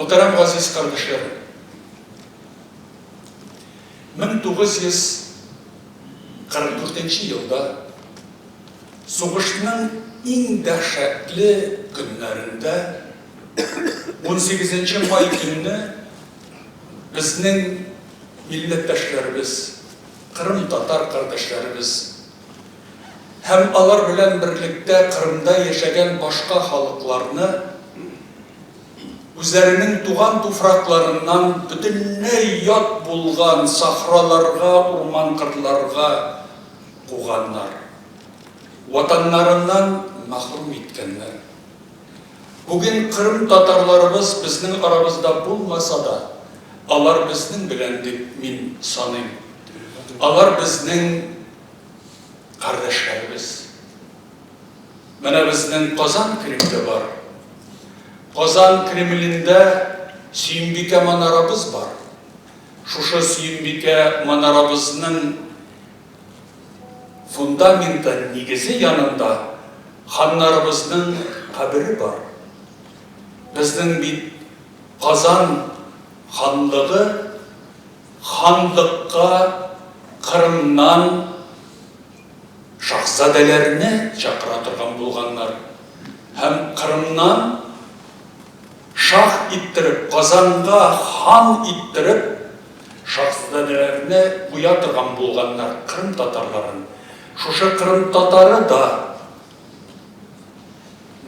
Мөхтәрәм газиз кардәшләрем! 1944 нче елда сугышның иң дәһшәтле көннәрендә, 18 нче май көнне безнең милләттәшләребез, кырымтатар кардәшләребез һәм алар белән берлектә Кырымда яшәгән башка халыкларны үзләренең туган туфракларыннан бөтенләй ят булган сахраларга, урман-кырларга куганнар, ватаннарыннан мәхрүм иткәннәр. Бүген кырым татарларыбыз безнең арабызда булмаса да, алар безнең белән дип мин саныйм. Алар безнең кардәшләребез. Менә безнең Казан Кремле бар. Казан Кремлендә Сөембикә манарабыз бар. Шушы Сөембикә манарабызның фундаменты, нигезе янында ханнарыбызның кабере бар. Безнең бит Казан ханлыгы ханлыкка Кырымнан шаһзадәләрне чакыра торган булганнар һәм Кырымнан шаһ иттереп, Казанга хан иттереп шаһзадәләрне куя торган булганнар, Кырым татарларын. Шушы Кырым татары да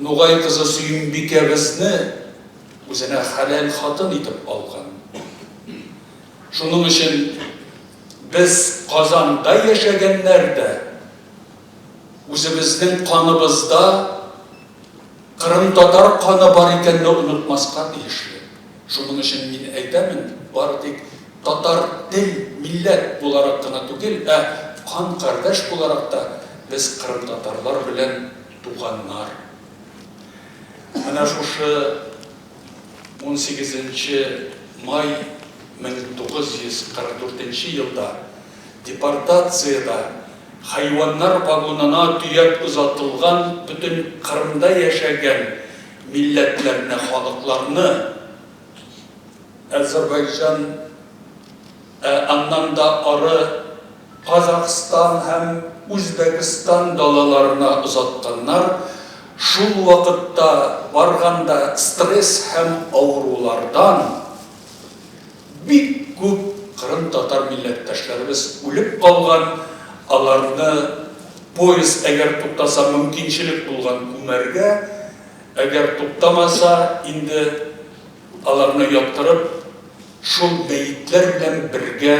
Нугай кызы Сөембикәбезне үзенә хәләл хатын итеп алган. Шуның өчен без Казанда яшәгәннәр дә үзебезнең каныбызда кырымтатар каны бар икәнне онытмаска тиешле. Шуның өчен мин әйтәмен, бары тик татар тел, милләт буларак кына түгел, ә кан-кардәш буларак та без кырымтатарлар белән туганнар. Менә шушы 18 май 1944 нче елда депортациядә хайваннар вагонына төяп озатылган бөтен Кырымда яшәгән милләтләрне, халыкларны Әзербайҗан, ә аннан да ары Казахстан һәм Үзбәкстан далаларына озатканнар, шул вакытта барганда стресс һәм авырулардан бик күп кырым-татар милләттәшләребез үлеп калган, аларны поезд әгәр туктаса мөмкинчелек булган күмәргә, әгәр туктамаса инде Аларны яткырып, шул мәетләр белән бергә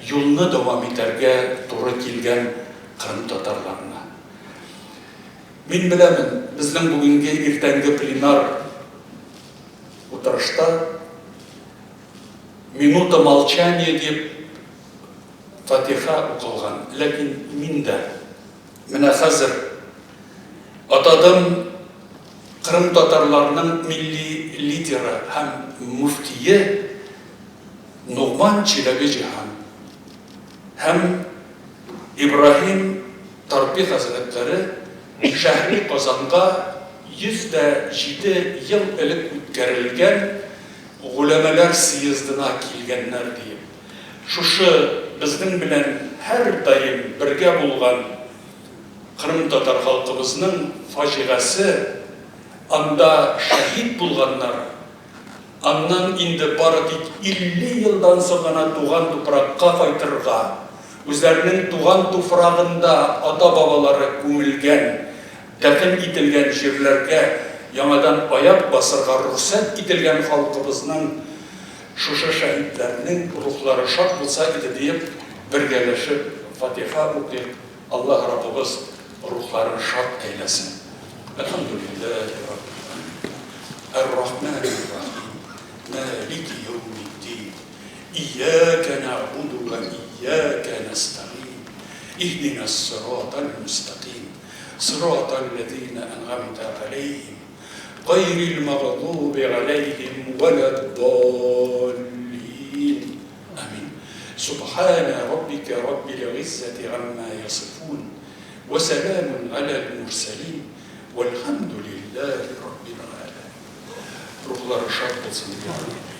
юлны дәвам итәргә туры килгән Кырым татарларына. Мин беләмен, безнең бүгенге иртәнге пленар утырышта минута молчания дип фатиха укылган, ләкин мин дә менә хәзер атадым Кырым татарларының милли лидеры һәм мөфтие Ногман Чиләбе-Җиһан һәм Ибраһим Тарпи хәзрәтләре шәһри Казанга 107 ел элек үткәрелгән голәмәләр съездына килгәннәр диеп, шушы безнең белән һәрдаим бергә булган Кырымтатар халкыбызның фаҗигасе, анда шәһит булганнар, аннан инде бары тик 50 елдан соң гына туган тупракка кайтырга, үзләренең туган туфрагында ата-бабалары күмелгән, дәфен ителгән җирләргә яңадан аяк басырга рөхсәт ителгән халкыбызның шушы шәһитләрнең рухлары шат булса иде диеп, бергәләшеп фатиха укыйк. Аллаһ Раббыбыз рухларын шат әйләсен. Әлхәмдүлилләһи Раббил галәмин. Әр-Рахмәнир-Рахим. Мәлики яумиддин. Иyyакә нәгъбуду вә иyyакә нәстәгыйн. Иһдинәс-сиратал мөстәкыйм. Сиратал ләзинә әнгамтә галәйһим. Гайрил мәгъдуби галәйһим вәләд-даллин. Амин. Субхана раббика раббил гыйззәти гамма ясифун, вә сәламун галәл мурсәлин, вәлхәмдүлилләһи раббил галәмин. Рухлары шат булсын, дип.